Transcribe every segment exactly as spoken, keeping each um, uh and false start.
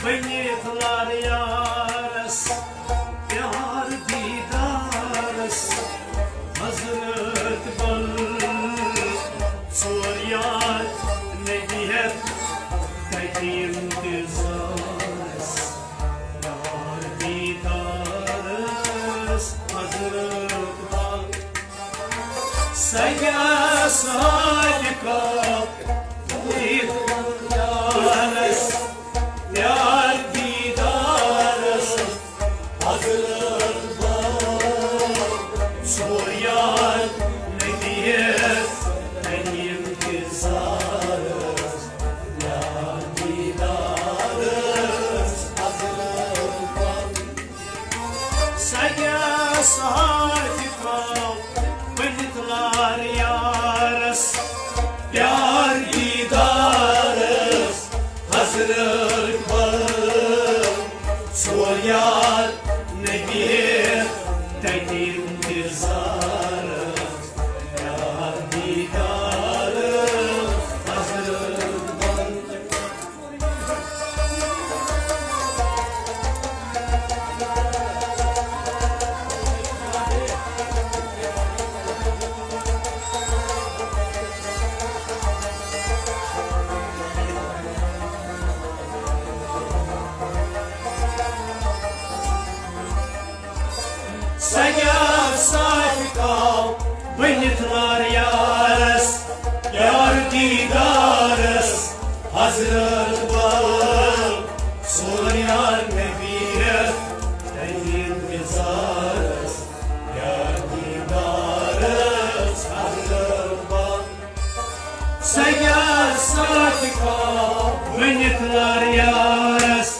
بٔنِتھ لارٕ یارس، پیار دیٖدارس، حضرت بل۔ ژور یار نبی ہٮ۪تھ تَتہِ اِنتظارس، پیار دیٖدارس، حضرت بل۔ سجا صادقا، یارس، پیار دیٖدارس، حضرت بل۔ ژور یار نبی ہٮ۪تھ تَتہِ اِنتظارس، پیار دیٖدارس، حضرت بل۔ سجا صادقا، بٔنِتھ لارٕ یارس، پیار دیٖدارس، حضرت بل۔ ژور یار نبی ہٮ۪تھ تَتہِ اِنتظارس، پیار دیٖدارس، حضرت بل۔ سجا صادقا، بٔنِتھ لارٕ یارس، پیار دیٖدارس، حضرت بل۔ ژور یار نبی ہٮ۪تھ تَتہِ اِنتظارس، پیار دیٖدارس، حضرت بل۔ سجا صادقا، بٔنِتھ لارٕ یارس۔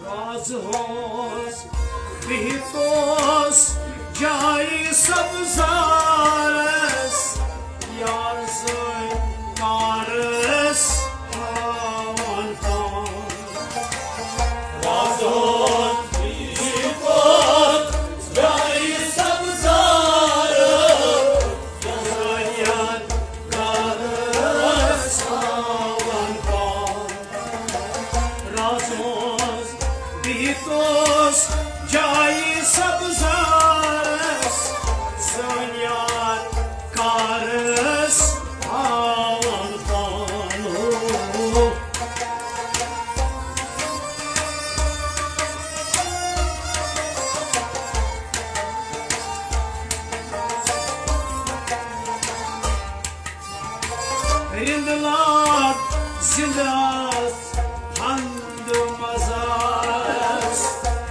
رازہس بِہِتھ اوس جایہِ سبزارس، یار سٕنٛدۍ کارس ہاوان پان۔ رازہس بِہِتھ اوس جایہِ سبزارس، یار کارس ہاوان پان۔ رازہس بِہِتھ اوس جایہِ سبزارس، سٲنۍ یار کارس ہاوان پان۔ رِنٛدٕ لاد زِنٛدٕ آس، ہنٛد مزاس،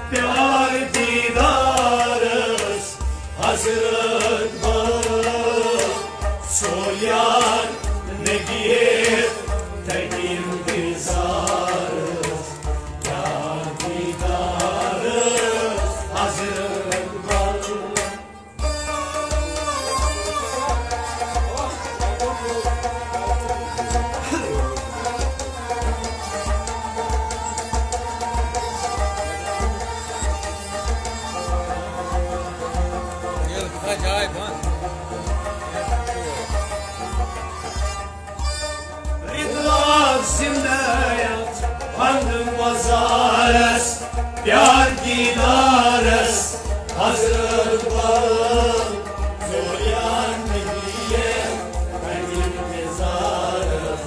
پیار دیٖدارس، حضرت بل۔ سو یار نگیر تَتہِ اِنتظارس، پیار دیٖدارس، حضرت بل۔ پنٛد مزارس پیار دیدارس حضرت بل، زوریان نبی انتظارس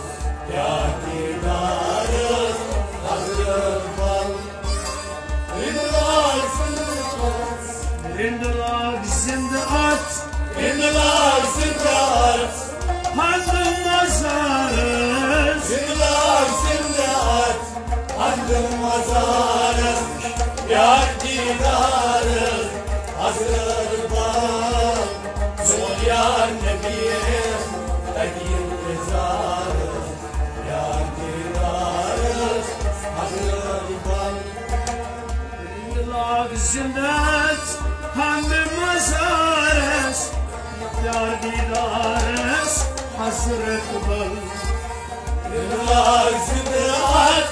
پیار دیدارس حضرت بل۔ رِنٛدٕ لاگ زِنٛدٕ اَتھ۔ رِنٛدٕ لاگ زِنٛدٕ اَتھ۔ رِنٛدٕ لاگ زِنٛدٕ اَتھ۔ پنٛد مزارس۔ رِنٛدٕ لاگ زِنٛدٕ اَتھ۔ پنٛد مزارس۔ پیار دیدارس۔ حضرت بل۔ زوریان نبی تَتہِ اِنتظارس۔ پیار دیدارس۔ حضرت بل۔ لاگ زِنٛدٕ پنٛد مزارس، پیار دیدارس حضرت بل۔ لاگ زِنٛدٕ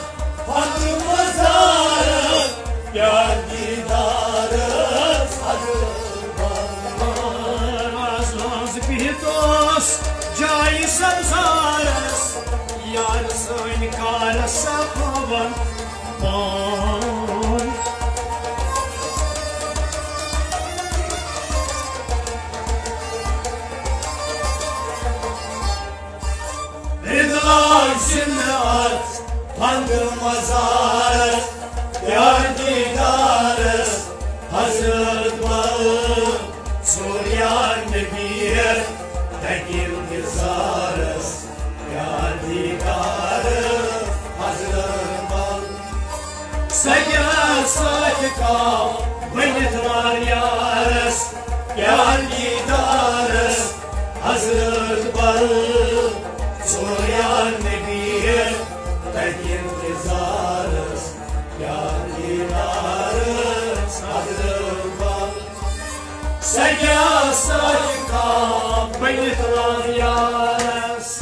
پنٛد مزارس، پیار دیدارس حضرت بل۔ آز، آز بِہِتھ اوس جایہِ سبزارس، یار سٲنۍ کارس سپاوان۔ رِنٛدٕ لاگ زِنٛدٕ اَتھ پنٛد مزارس، پیار دیدارس حضرت بل۔ زوریان نبی تَتہِ اِنتظارس۔ پیار دیدارس حضرت بل۔ سجا ساتھ کا ؤنِتھ لار یارس۔ پیار دیدارس حضرت بل۔ زوریان نبی تَتہِ اِنتظارس۔ پیار دیدارس حضرت بل۔ سجا سجا بنت لاریارس۔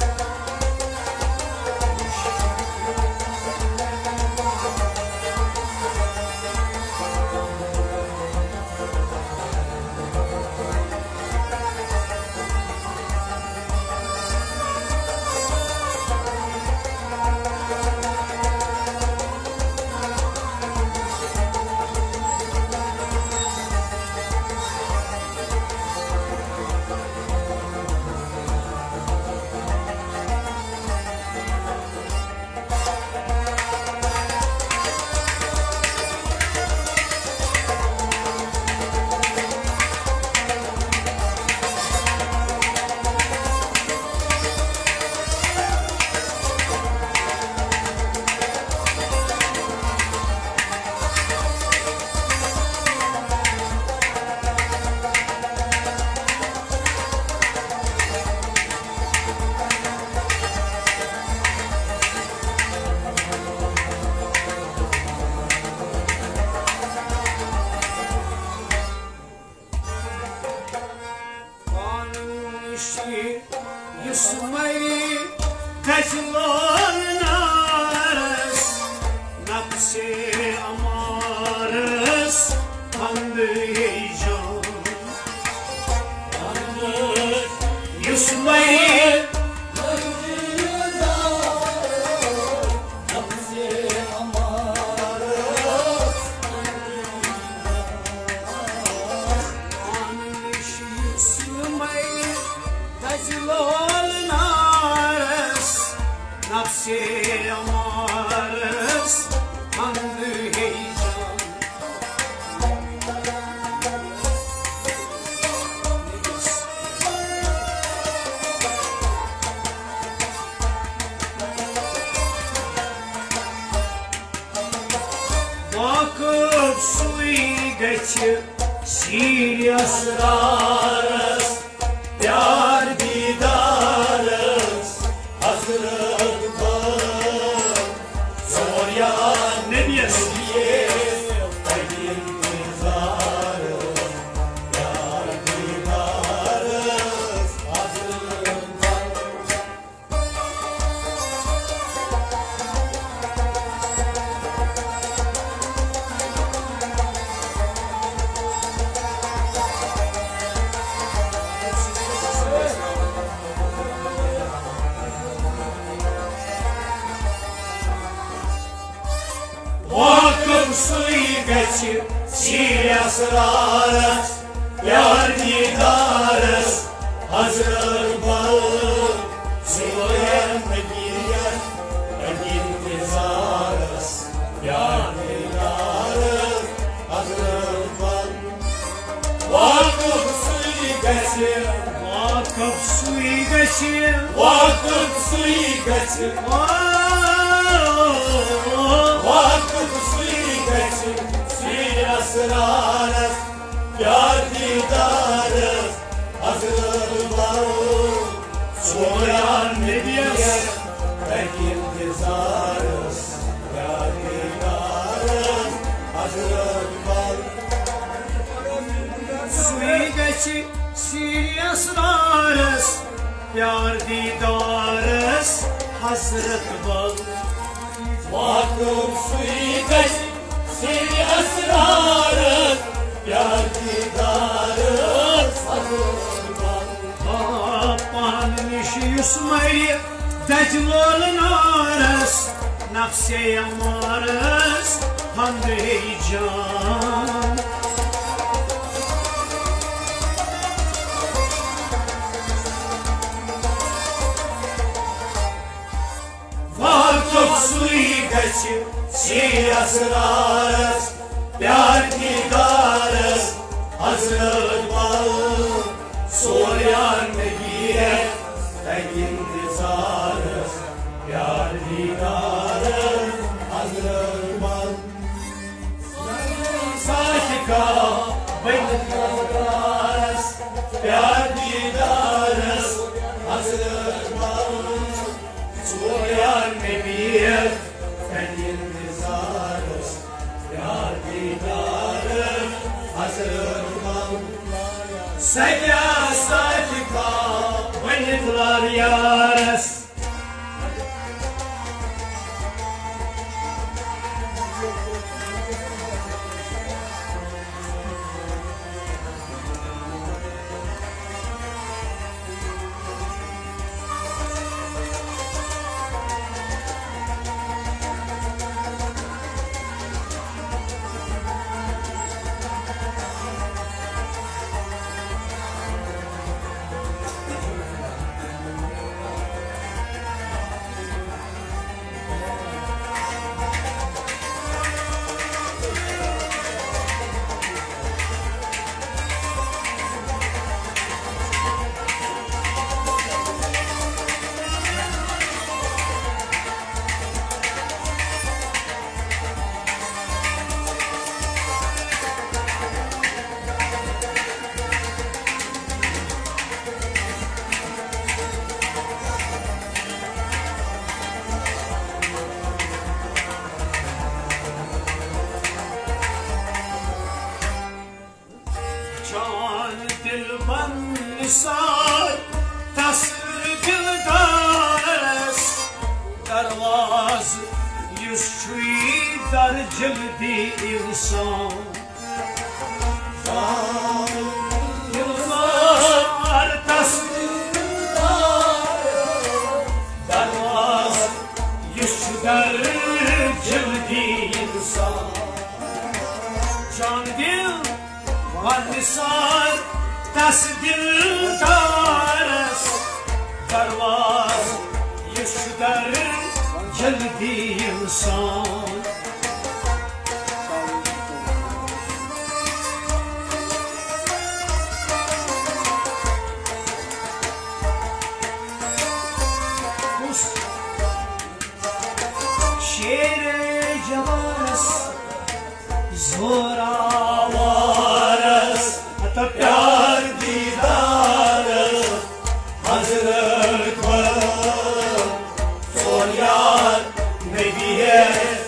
قانون شی یُس مَے گژھِ لول نارس، نفسِ امارس پنٛد ہیٚچھان۔ یُس مَے نفسِ امارس پنٛد ہیٚچھان۔ واقف سُے گژھِ سیٖرِ اسرارس، پیار دیدارس، حضرت بل۔ زوریان نبیس۔ سیر اسرارس، پیار دیدارس، حضرت بل، سورین نبیت، انتظارس، پیار دیدارس، حضرت بل۔ واقف سُے گژھِ۔ واقف سُے گژھِ۔ واقف سُے گژھِ۔ واقف سُے گژھِ۔ سُے اسرارس، پیار دیدارس، حضرت بل۔ سورین نبیس، انتظارس، پیار دیدارس، حضرت بل۔ سُے گژھِ سیر اسرارس، پیار دیدارس، حضرت بل۔ واقف سُے گژھِ سیر اسرارس، پیار دیدارس، حضرت بل۔ آ، پانہٕ نِش یُس مرِ دَزِ وول نارس، نفسے امارس ہند ہے جان۔ واقف سُے گژھِ سیر اسرارس، پیار دیدارس، حضرت بل۔ سورین نبیت، انتظارس، پیار دیدارس، حضرت بل۔ ساتھ کا بن دیدارس، پیار دیدارس، حضرت بل۔ سورین نبیت، انتظارس، پیار دیدارس، حضرت بل۔ سجا ساتھ کا بن دیدار یارس۔ چان دل بند نثار، تس دلدارس دروازٕ، یُس چھُے در جلدی انسان۔ چان دل بند نثار، تس دلدارس دروازٕ، یُس چھُ در جلدی انسان۔ چان دل ونسار تس دلدارس دروازٕ، یُس چھُ در جلدی انسان۔ کُس شیر جوانس زوراوارس، ہتہٕ پیار دیدارس، حضرت بل۔ سورین نبیس،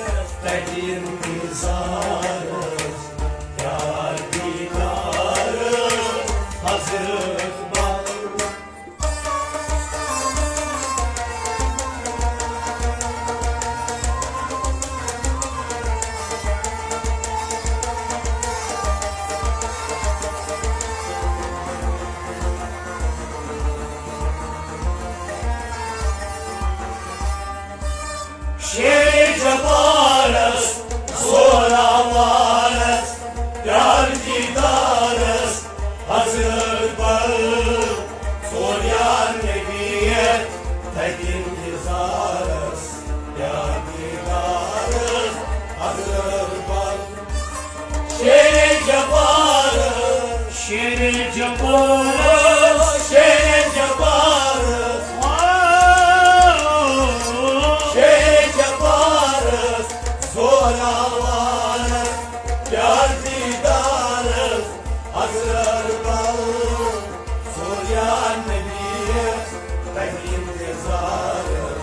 شیر جبارس، شیر جبارس، شیر جبارس، زوراوارس، پیار دیدارس، حضرت بل، سوریا نبی، تہندِ انتظارس،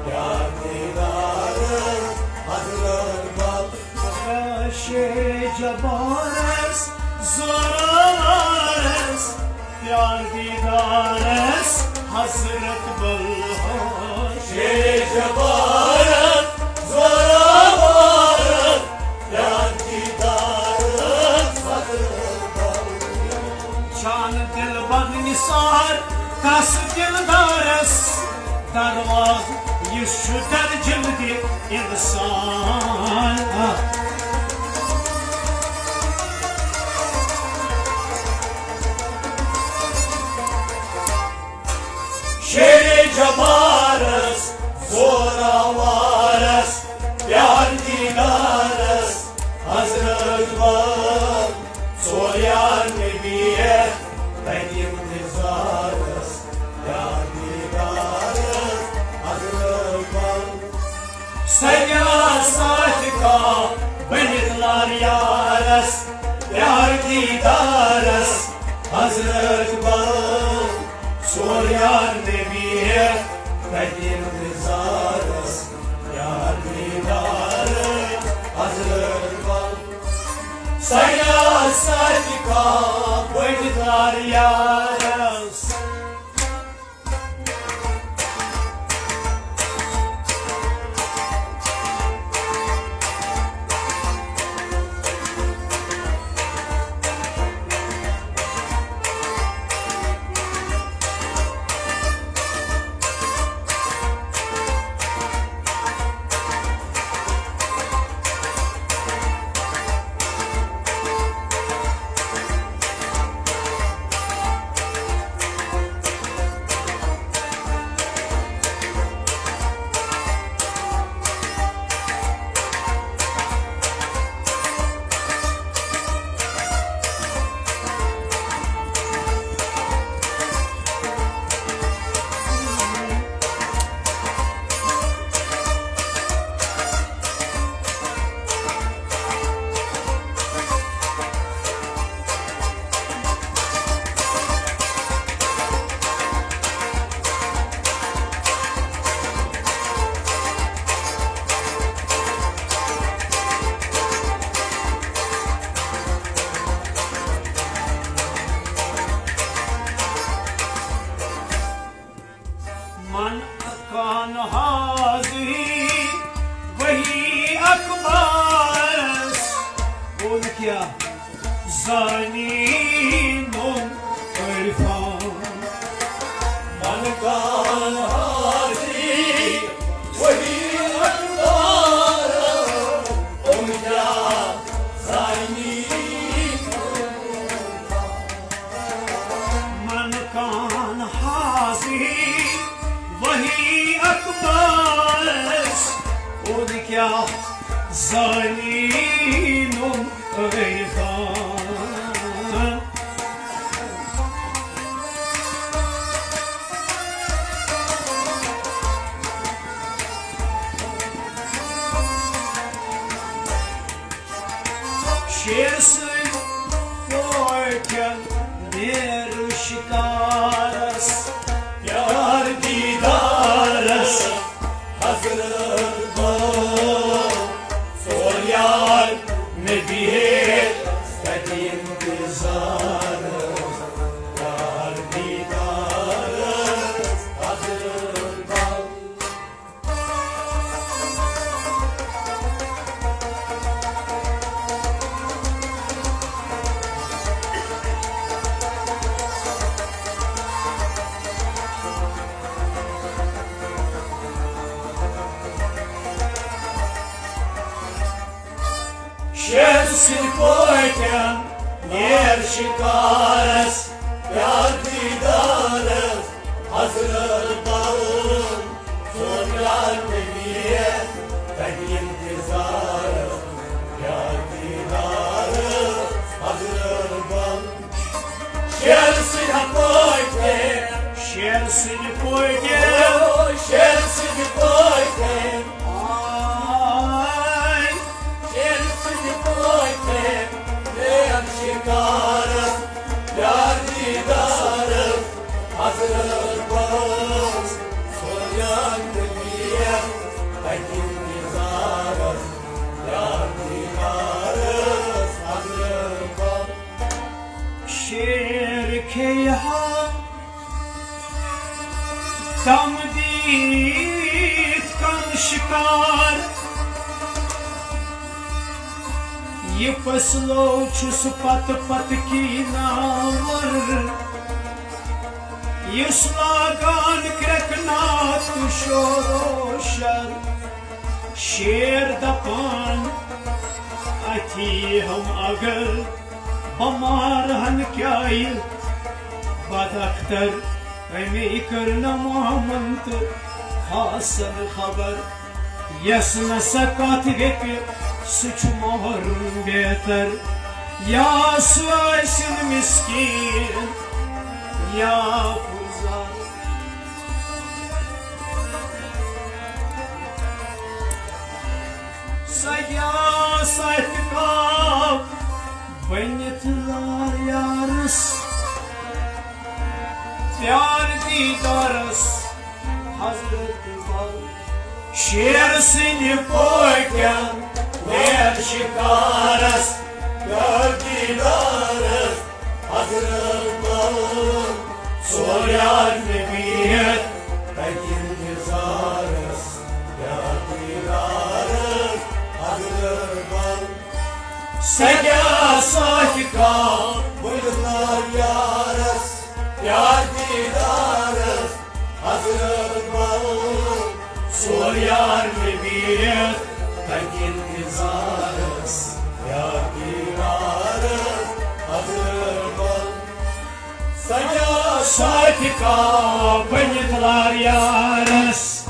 پیار دیدارس، حضرت بل۔ شیر جبارس، زوراوارس، پیار دیدارس، حضرت بل۔ شیر جبارس، زوراوارس، پیار دیدارس، حضرت بل۔ چانہٕ دِلبر نثار، کس دِلدارس، دروازٕ یُس چھُ درجن دِ انسان۔ شیر جبارس، زوراوارس، پیار دیدارس، حضرت بل، سوریا نبی، تہندِ انتظارس، پیار دیدارس، حضرت بل۔ سجا ساتھ کا بنت لار یارس، پیار دیدارس، حضرت بل۔ سوریا نبی، تہندِ انتظارس، پیار دیدارس، حضرت بل۔ سجا ساتھ کا بنت لار یارس۔ من کان حاضی وہی اخبارس، بول کیا زانی نون عرفان۔ من کان حاضی وہی اخبارس، بول کیا زانی من کان حاضی وہی اخبارس، اور کیا زانی نون عرفان۔ شیر سٕنٛدۍ پٲٹھۍ نیرٕ شِکارس، پیار دیدارس، حضرت بل، سوریا نبی، تہندِ انتظارس، پیار دیدارس، حضرت بل۔ شیر سٕنٛدۍ پٲٹھۍ نیر شِکارس، پیار دیدارس، حضرت بل، سوریا نبی، تہندِ انتظارس، پیار دیدارس، حضرت بل۔ سٕنٛدِ پٲٹھۍ۔ او شیر سٕنٛدِ پٲٹھۍ۔ آے۔ شیر سٕنٛدِ پٲٹھۍ۔ بے شکارس، یار دیدارس، حضرت بس۔ سوریان نبیس، تتہِ انتظارس، یار دیدارس، حضرت بس۔ شیر کھیٚیہِ ہا دم دِتھ کن شکار۔ یہِ پٔژھلو چھُس پتہٕ پتہٕ کی ناور، یُس لاگان کرٛٮ۪کناتھ تہٕ شور و شر۔ شیر دپان، اتھی ہم اگر بمار ہن کیٛاہ یہِ بد اختر، اَمے کٔر نہٕ محمد تہٕ خاصن خبر۔ یس نہٕ سۄ کتھ گپہِ، سُہ چھُ محرم بہتر۔ یا سُہ ٲسِن مسکین یا پُرزر۔ سجا ستھ کاو بٔنِتھ لار یارس، پیار دیدارس حضرت بل۔ شیر سٕنٛدِ پٲٹھۍ غیر شکارس، پیار دیدارس حضرت بل۔ سوریان نبیس، تتہِ انتظارس، پیار دیدارس حضرت بل۔ سجا ساہکا بلدار یارس، پیار دیدارس حضرت بل۔ سوریان نبیس، تتہِ انتظارس، پیار دیدارس حضرت بل۔ سجا ساہکا بلدار یارس۔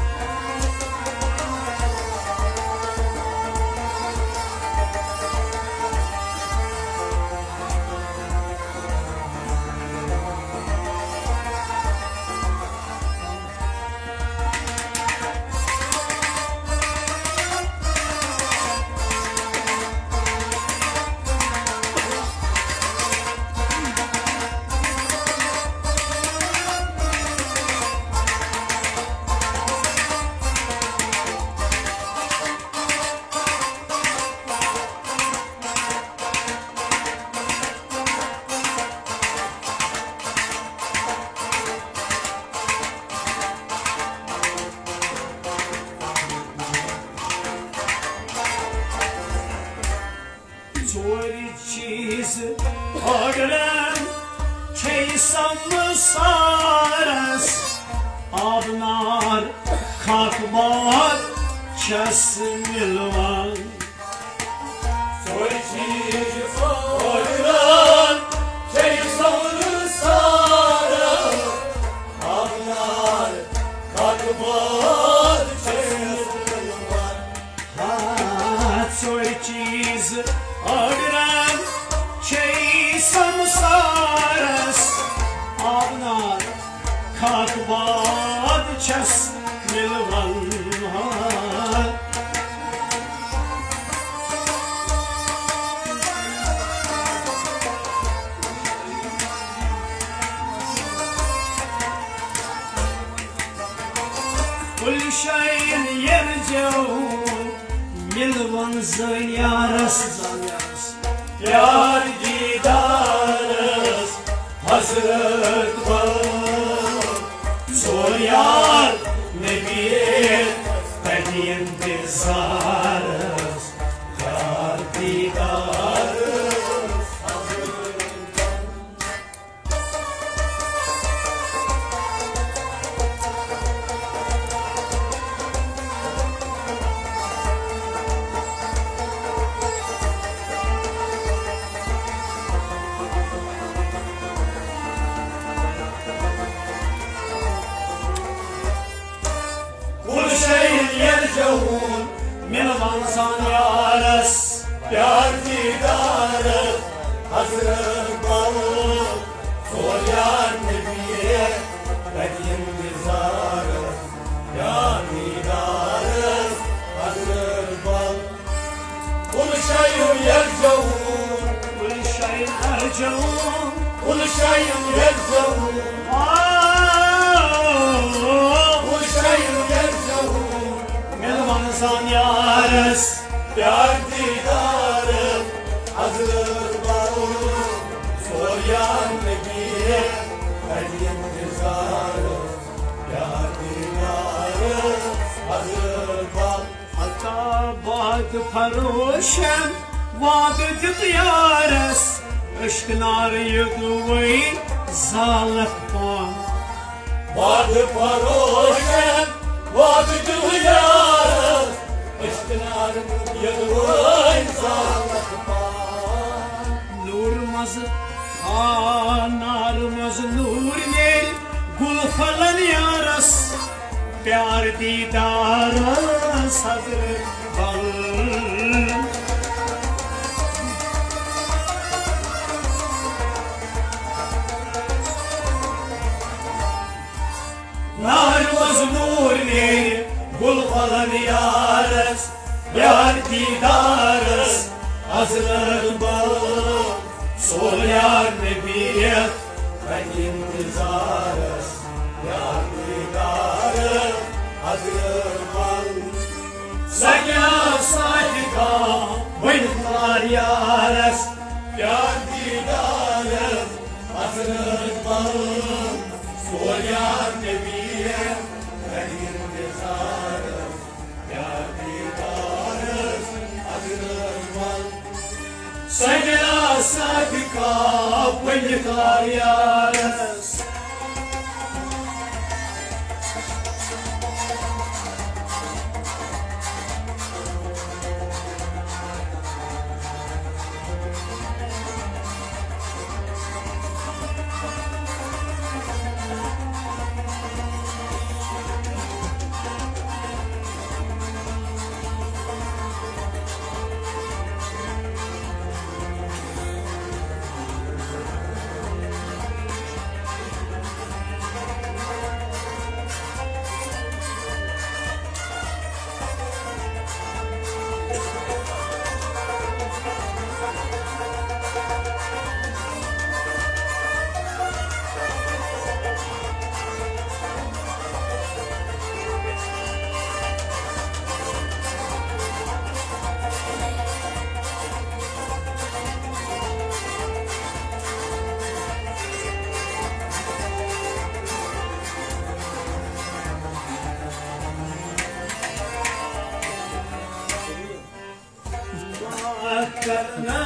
ژورِ چیٖز پھٲٹرن چھے سمسارس، آبنار خاک باد چھس مِلوان۔ ژورِ چیٖز پھٲٹرن چھے سمسارس، آبنار خاک باد چھس مِلوان۔ ہا، ژورِ چیٖز أڑران چھے سمسارس، آبنار خاک باد چھس مِلوان۔ ہا۔ کُلۍ شاین یرجو مِلوان زٲنۍ یارس، پیار دیدارس حضرت بل۔ ژور یار نبی تتہِ انتظارس، پیار دیدارس حضرت بل۔ جوان، گُلشن ییٚلہِ جوان، آ، گُلشن ییٚلہِ جوان، مِلوَن زان یارس، پیار دیدار، حضرت بل، سوریان نبی، قدیم نظار، پیار دیدار، حضرت بل۔ ہتا وعدٕ فروشن وعدٕ دیُت یارس، عشق نار یوٚدوَے زالکھ پان۔ وعدٕ فروشن وعدٕ دیُت یارس، عشق نار یوٚدوَے زالکھ پان۔ نوٗر منٛزٕ، آ، نار منٛزٕ نوٗر نیرِ گُل پھۄلن یارس۔ پیار دیدار صدر بل۔ نار منٛز نوٗر نیرِ گُل پھۄلن یارس، پیار دیدارس حضرت بل۔ سوریان نبی قدیم نظارس، پیار دیدار حضرت بل۔ سجا صادقہ ؤنۍ کار یارس، پیار دیدار حضرت بل۔ سوریان نبی قدیم نظارس، پیار دیدار حضرت بل۔ سجا صادقہ ؤنۍ کار یارس۔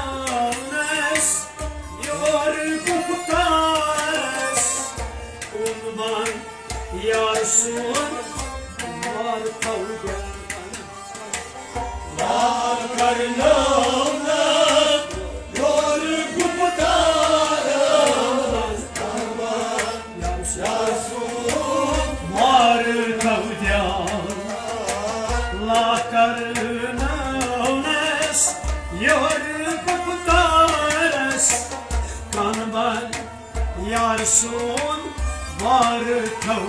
کرناونس یور گفتارس، قربان یار سون مار تھاو۔ لا کرناونس یور گفتارس، قربان یار سون مار تھاو۔ لا کرناونس یور گفتارس، قربان یار سون مار تھاو۔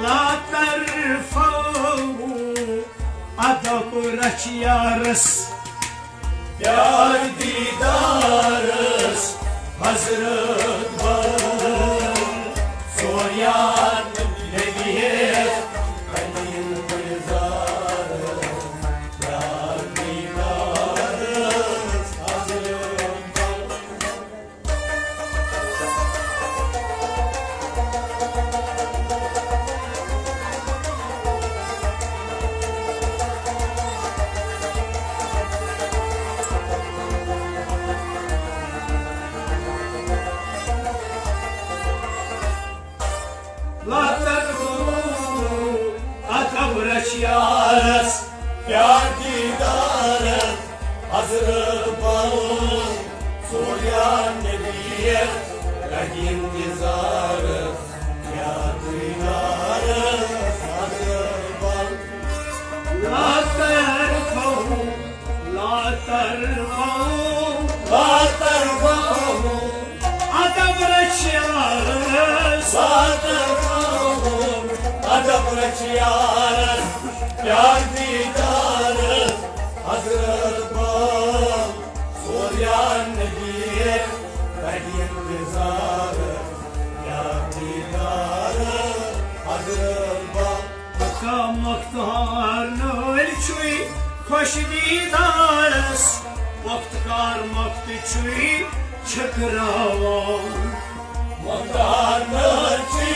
لا طرفو ادب رچھ یارس، پیار دیدارس حضرت بل۔ سوریان نبی قدیم گلزارس، پیار دیدارس حضرت بل۔ لاتن ادب رشیارس، پیار دیدارس حضرت بل۔ سوریان نبی قدیم نظارس، پیار دیدارس حضرت بل۔ لا ترفعوا، لا ترفعوا، لا ترفعوا ادب یارس، واتن آمُت ادب رچھ یارس، پیار دیدارس، حضرت بل، سوریان نبی، تگی انتظارس، پیار دیدارس، حضرت بل۔ مکہ مختار نٲلۍ چھُے خۄش دیٖدارس، مۄختہٕ کار مۄختہٕ چھُے چھٔکراوان۔ مۄختہٕ کار نٲلۍ چھُے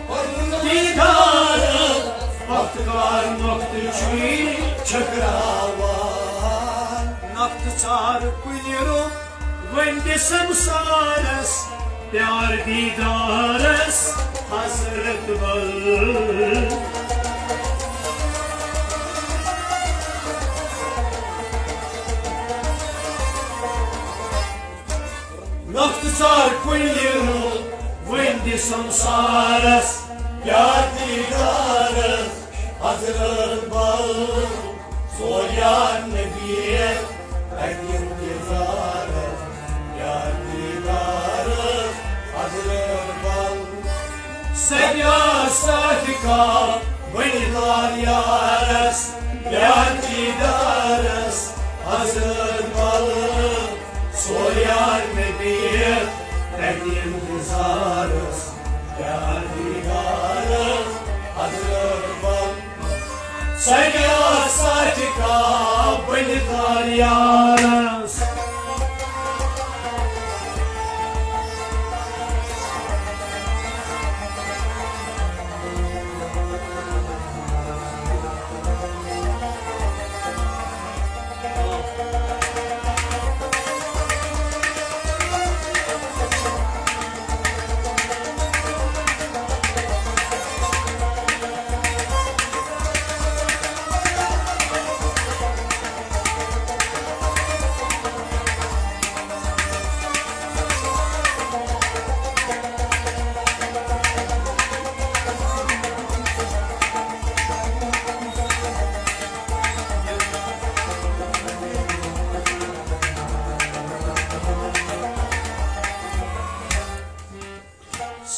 خۄش دیٖدارس، مۄختہٕ کار مۄختہٕ چھُے چھٔکراوان۔ نۄختہٕ ژار کُنہِ رُخ وۄنۍ دِ سمسارس، پیار دیدارس، حضرت بل۔ نۄختہٕ ژار کُنہِ رُخ وۄنۍ دِ سمسارس، پیار دیدارس، حضرت بل۔ سوریان نبی، تگی انتظارس، پیار دیدارس، حضرت بل۔ سجا صادقہ، ؤنِتھ وار یارس، پیار دیدارس، حضرت بل۔ سوریان نبی، تگی انتظارس، پیار دیدارس، حضرت بل۔ سجا صادقہ، ؤنِتھ وار یارس۔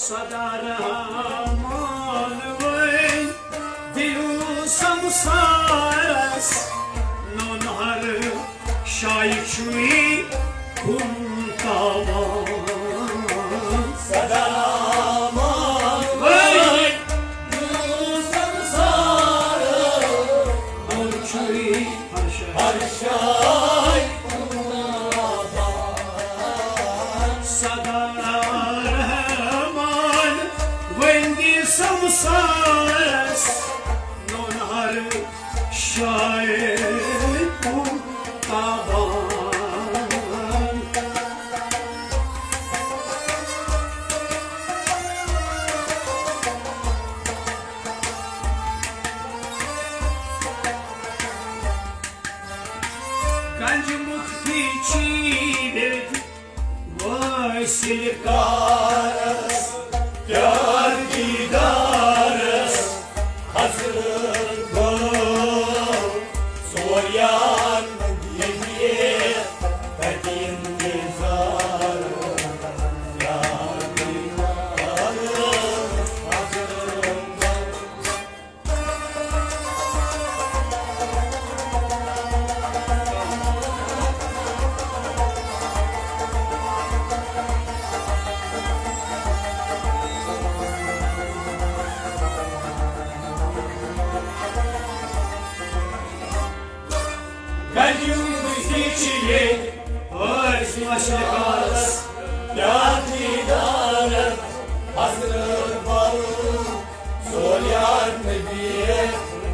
سدا رحمان وۄنۍ دِیِو سمسارس، نوٚن ہر شایہِ چھُے ہُم تاوان۔ سدا رحمان وۄنۍ دِیِو سمسارس، نوٚن چھُے ہر شایہِ۔ سدا رحمان وۄنۍ دِ سمسارس، نوٚن ہر شایہِ ہُم تاوان۔ گنج مُکتی چھی ویدِ وٲصِل کارس، پیار دیدارس، حضرت گوٚو سوریان ییٚتہِ تَتہِ انتظار۔ پیار دیدارس، حضرت گوٚو۔ گلیُک بُتھِ چھِ ییٚتہِ ٲسۍ مشرقس، پیار دیدارس، حضرت بل۔ سوریان نبی،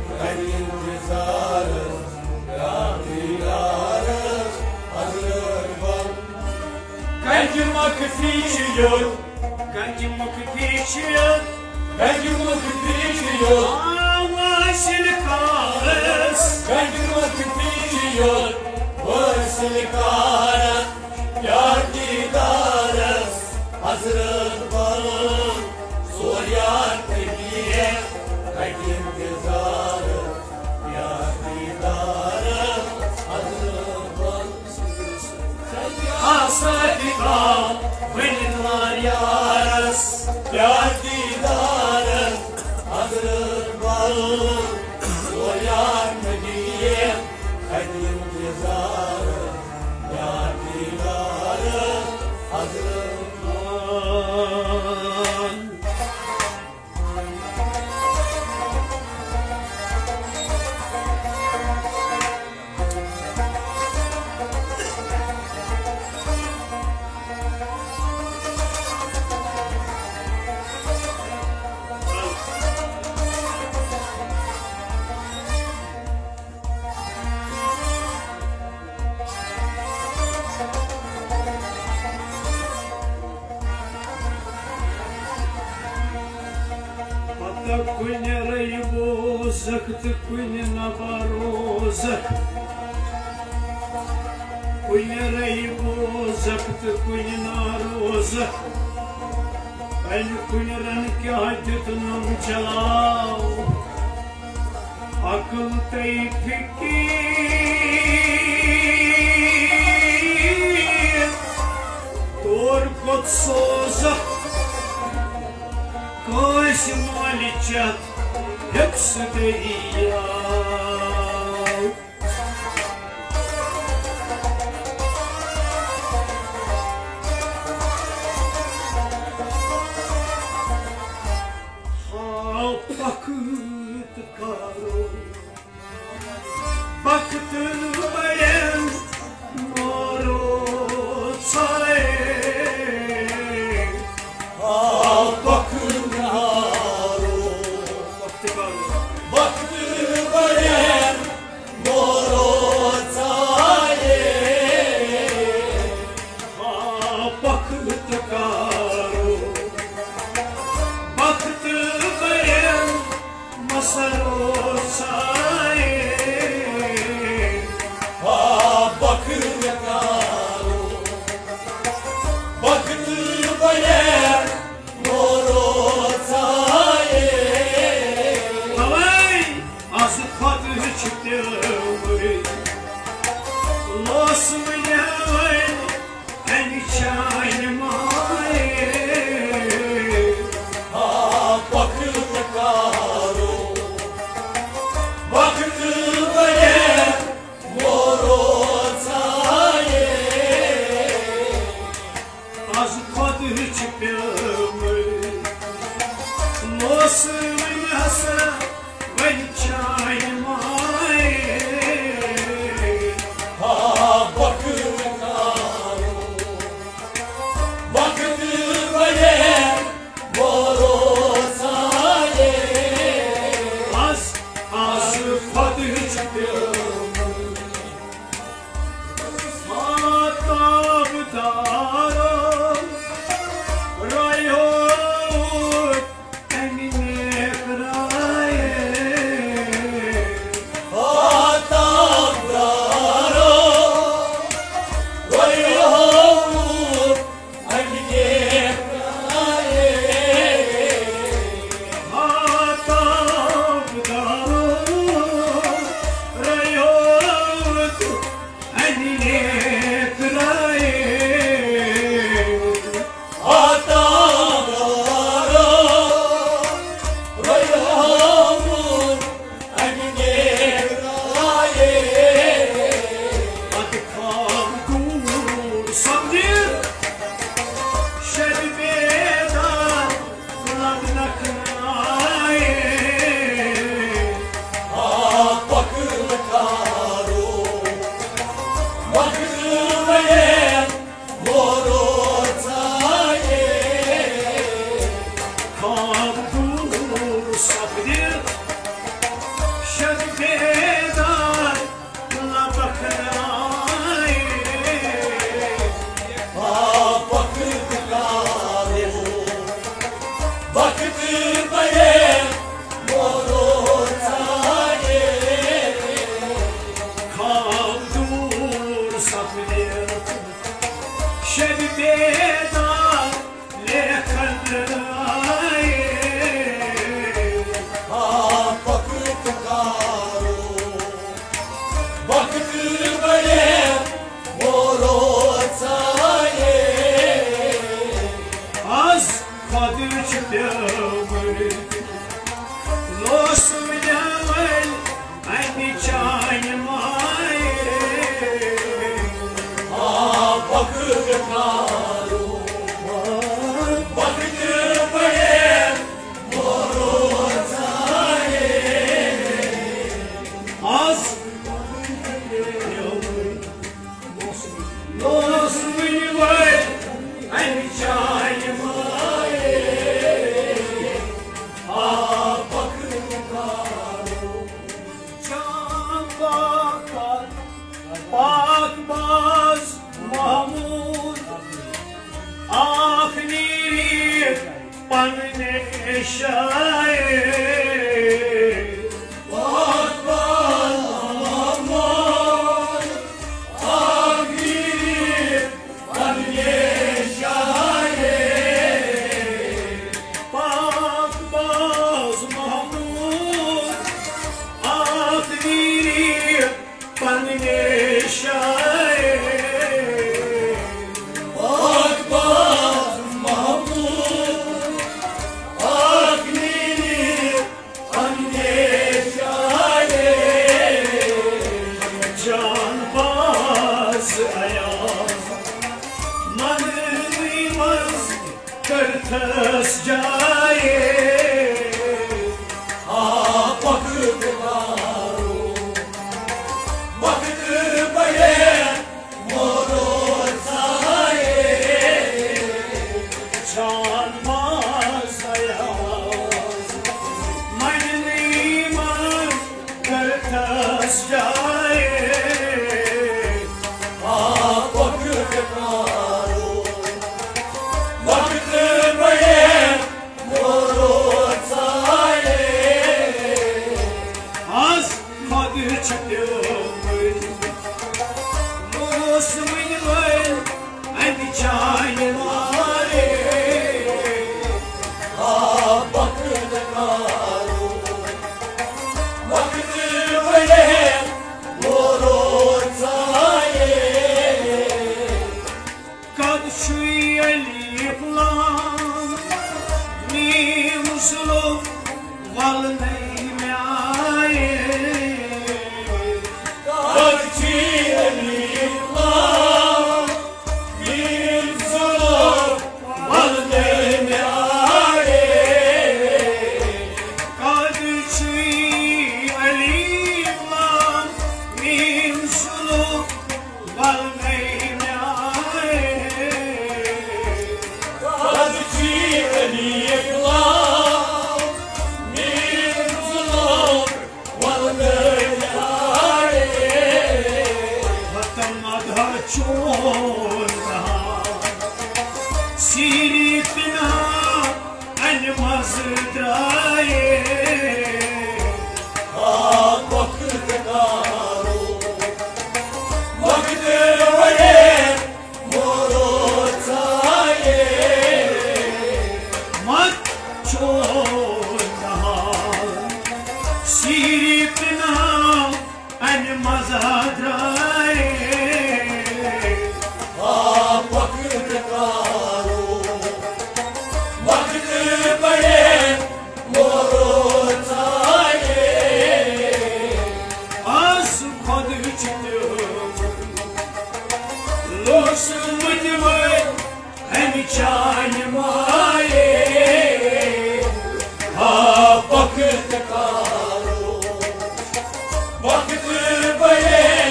تَتہِ انتظارس، پیار دیدارس، حضرت بل۔ گنج مُکتی چھِ یوٚت، گنج مُکتی چھِ یوٚت، گنج مُکتی چھِ یوٚت۔ آ، وٲصِل کارس۔ گنج مُکتی چھِ یوٚت، وٲصِل کارس۔ پیار دیدارس، حضرت بل۔ سوریان نبی، تَتہِ انتظارس، پیار دیدارس، حضرت بل۔ آ صادقہ، ؤنِتھ وار یارس۔ پتہ کُنہِ رَیہِ بوزکھ تہٕ کُنہِ نہ بروزکھ۔ کُنہِ رَیہِ بوزکھ تہٕ کُنہِ نہ روزکھ۔ اَمہِ کُنہِ رَنہٕ کیٛاہ دیُتنم چلاو؟ عقل تہٕ فکر تور کوٚت سوزکھ؟ کٲنٛسہِ مۄلہِ چٮ۪تھ ہیوٚک سُہ دٔریاو۔ ہاو پکھ تہٕ کرو، پکھ تہٕ بڑٮ۪ن مارو ژھاے۔ ہاو پکھ تہٕ کرو، پکھ تہٕ کرو، پکھ تہٕ بڑٮ۪ن مارو ژھاے۔ ہاو پکھ تہٕ کرو، پکھ تہٕ بڑٮ۪ن مسرو ژھاے۔ ہاو پکھ تہٕ کرو، پکھ تہٕ بڑٮ۪ن مارو ژھاے۔ اوے، از کھۄتہٕ چھِ پیٚومٕتۍ لوس وٕنہِ وۄنۍ اَمہِ چانہِ مایہِ۔ ہاو پکھ تہٕ کرو، پکھ تہٕ بڑٮ۪ن مارو ژھاے۔ از کھۄتہٕ چھِ پیٚومٕتۍ موسمٕے ہسا وۄنۍ چانہِ مایہِ۔ ہاو پکھ تہٕ کرو، پکھ تہٕ بڑٮ۪ن مارو ژھاے۔ از، از کھۄتہٕ چھِ پیٚومٕتۍ آفتاب دارو رایو تمہِ نیک رایے۔ آفتاب دارو رایو تمہِ نیک رایے۔ آفتاب دارو رایو اَمہِ نیک رایے۔ آفتاب دارو رایو اَمہِ نیک رایے۔ پتہٕ خواب دوٗر سپدِ شبِ بیدار۔ لبنک نائے۔ آ پکھ کارو، مغرب مورو ژائے۔ خواب دوٗر سپدِ شب بیدار۔ لیکھن آئے۔ آ پکھ کارو، وقت بڑے مورو ژائے۔ آز خۄدٕچ پیٲمٕتۍ لوس وٕنیوٕے اَمہِ چانہِ مایہِ۔ آ پکھ کارو، آ پننہِ جایہِ۔ پاک پاک محمد آمین پننہِ جایہِ۔ پاک باز محمود آمین پننہِ جایہِ۔ پاک باز محمود آمین پننہِ جایہِ۔ جان باز ایاز منی منٛز کٔرتھس جایہِ۔ آ وقت کارو، وقت بڑے مورو سایے۔ جان باز ایاز منی منٛز کٔرتھس جایہِ۔ آ وقت کارو، وقت بڑے مورو سایے۔ آز خۄد چھِ تِمٕے موسمٕے وٲلۍ اَمہِ جانہِ والے۔ آ وقت کارو، وقت بڑے مورو سایے۔ کد چھُے الف لام میم ظلم ول نئی میائے۔ کد چھُے الف لام میم ظلم ول نئی میائے۔ کد چھُے الف لام میم ظلم ول نئی میائے۔ کد چھُے الف لام میم ظلم ول نئی میائے۔ ختم ادھر چون رہا سیری پناہ انہِ منٛز درٛایے۔ آ وقت کارو، وقت وڑے مورو ژایے۔ مت چون نہال سیری پناہ انہِ منٛز درٛایے۔ آ وقت کارو، وقت بڑے مورو ژایے۔ آز خۄد چھُ تِم لوسمٕتۍ وٲلۍ اَمہِ چانہِ مایے۔ آ وقت کارو، وقت بڑے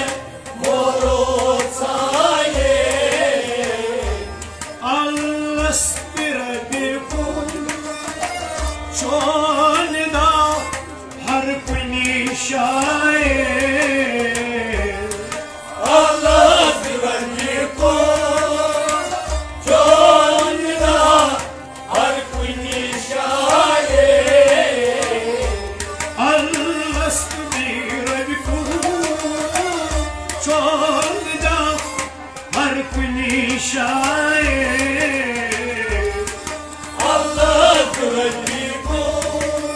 مورو ژایے۔ الس بربکم چون دا ہر کُنہِ جایہِ۔ الس بربکم چون دا ہر کُنہِ جایہِ۔ الس بربکم چون دا ہر کُنہِ جایہِ۔ الس بربکم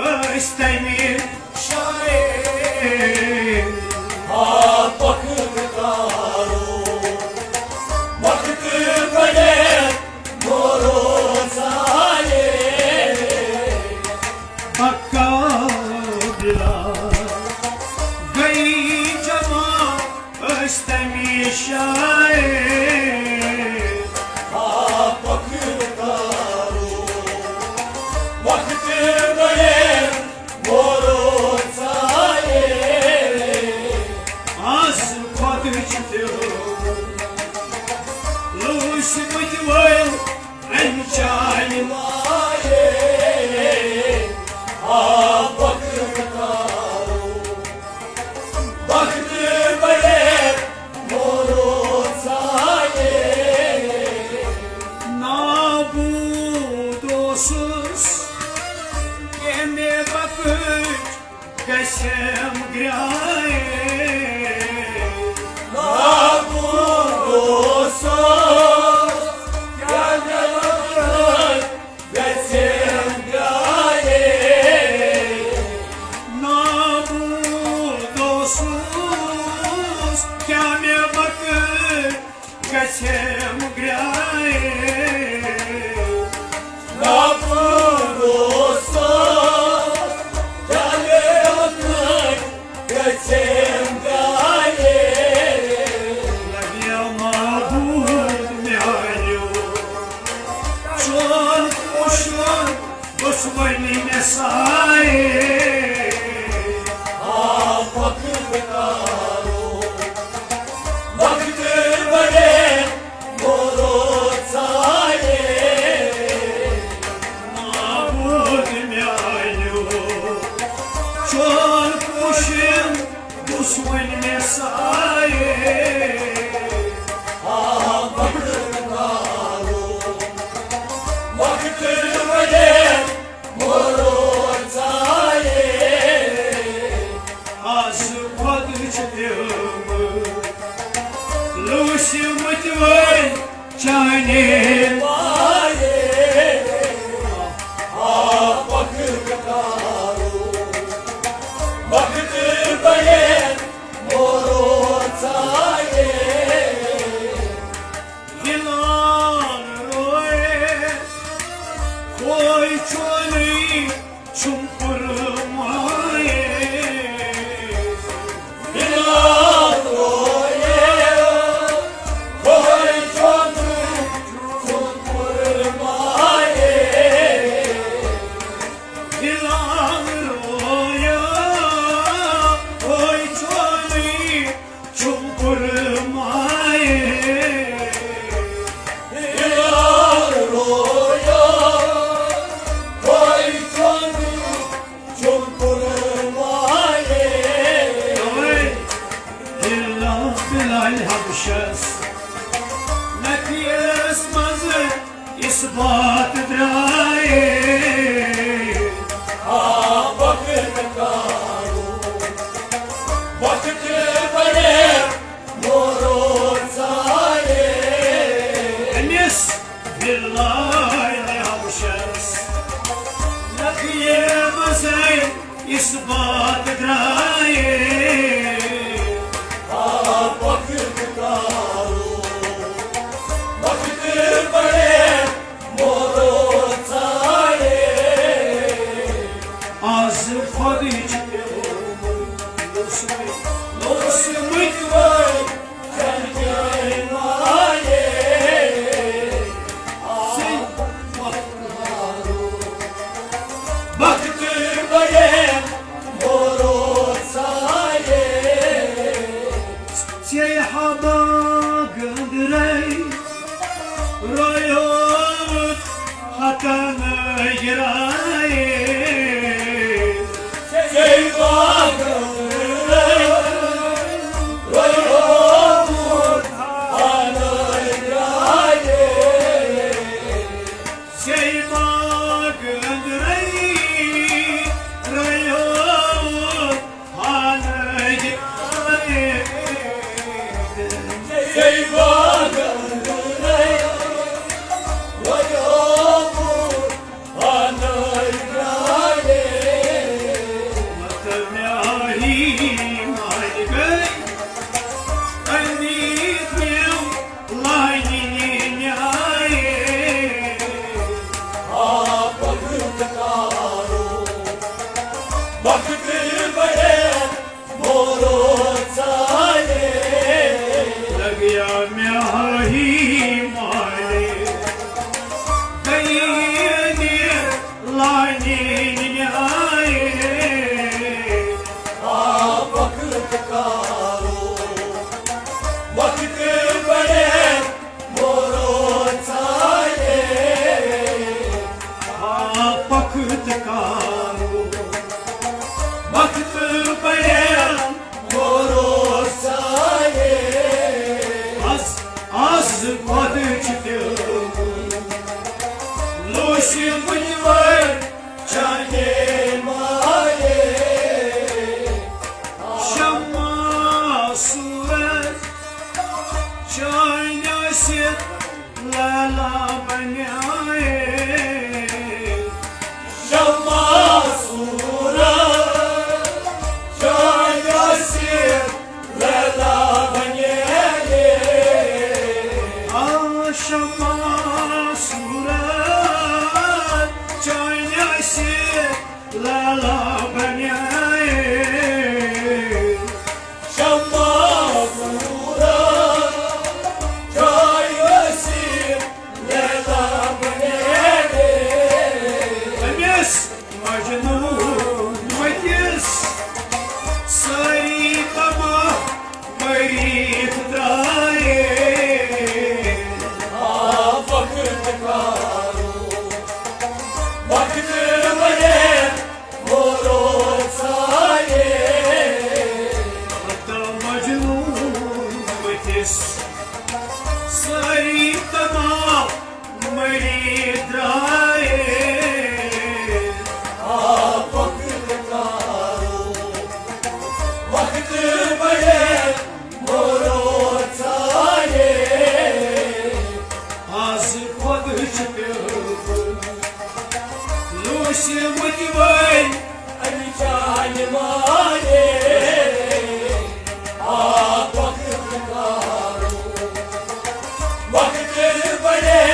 أسۍ تَمہِ شایے۔ آ، پکھ کارو، وقت بڑے مورو سایے۔ پکا بلا گئی جمع أسۍ تَمہِ شایے۔ آ، پکھ کارو، وقت بڑے مورو سایے۔ آز خۄدٕچ تہِ لوٗسمٕتۍ وٲلۍ اَمہِ چانہِ مایے۔ آ، پکھ کارو، وقت بڑے مورو سایے۔ نابود اوسُس کیمے بکٕچ گژھٮ۪م گرٛایے۔ نابود اوسُس کیمے بکٕچ گژھٮ۪م گرٛایے۔ نابود اوسُس کیمے بکٕچ گژھٮ۪م گرٛایے۔ نابود اوسُس کیمے بکٕچ گژھٮ۪م گرٛایے۔ لگیا معبود میانیو، چون پوشن دشمنی میں سائے۔ آ، پکھ کارو، وقت بڑے مورو سایے۔ معبود میانیو، چون پوشن دشمنی میں سائے۔ آ، پکھ کارو، وقت بڑے مورو سایے۔ آز خۄدٕچ دِلہٕ لوٗسمٕتۍ وٲلۍ چانے۔ آ، پکھ کارو، وقت بڑے مورو سایے۔ بلال روئے، کوئی چونی چھم پرمائے۔ بلال روئے، کوئی چونی چھم پرمائے۔ بلال روئے، کوئی چونی چھم پرمائے۔ بلال رویا، بھائی جان، چھم پرمائے۔ بلال، بلال حبشس نفیس منز اثبات درائے۔ آ، وقت کارو، وقت بڑے مورو سایے۔ أمِس بلال حبشس نفیے منزے اثبات درائے۔ آ، وقت کارو، وقت بڑے مورو سایے۔ آز خۄدٕچ لوسمٕتۍ وٲلۍ چانے۔ آ، وقت بڑے مورو سایے۔ ژےٚ ہا باغ أنٛدرَے رویومُت ہتن گرائے۔ ژےٚ نیٖنہِ آیے۔ آ وقت کارو، وقت بڑے مورو ژایے۔ آ وقت کارو، وقت بڑے مورو ژایے۔ از، از خۄد چھُ پیومُت لوٗسہِ وٕنہِ وٲرۍ چانہِ مایہِ۔ شمع سورج چانہِ ٲسِتھ لیلا بنیایے۔ شمع سورج چانہِ ٲسِتھ لیلا بنیایے۔ آ شمع سورج چانہِ ٲسِتھ لیلا بنیایے۔ شمع سورج چانہِ ٲسِتھ لیلا بنیایے۔ أمِس مجنون مٔتِس سٲری تمام مٔرِتھ درٛایے۔ آ وقت کارو، وقت بڑے مورو ژایے۔ ہتا مجنون مٔتِس سٲری تمام مٔرِتھ درٛایے۔ آ وقت کارو، وقت بڑے مورو ژایے۔ آز خۄد چھُ پیومُت لوٗسہِ وٕنہِ وٲرۍ اَمہِ چانہِ مایہِ۔ آ وقت کارو، وقت بڑے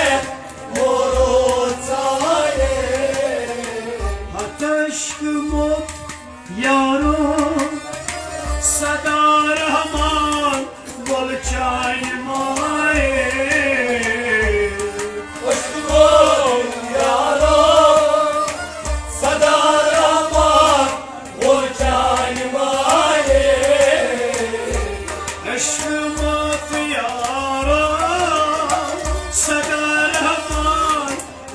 مورو ژایے۔ ہتشک موت یارو، صدا رحمان وول چانہِ مایہِ۔ عشق موت یارو، صدا رحمان وول چانہِ مایہِ۔ عشق موت یارو، صدا رحمان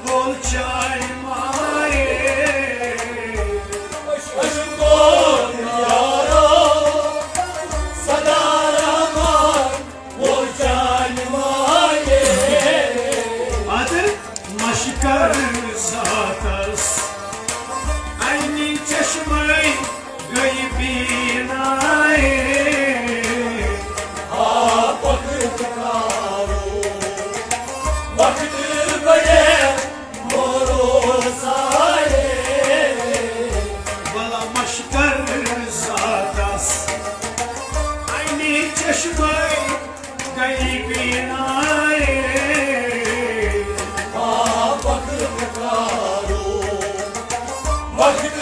وول چانہِ مایہِ۔ عشق موت یارو، صدا رحمان وول چانہِ مایہِ۔ ادٕ مشکر ذاتس عینی چشمے گٔے بینایے۔ آ وقت کارو، وقت بڑے مورو ژایے۔ بلا مشکر ذاتس عینی چشمے گٔے بینایے۔ آ وقت کارو، وقت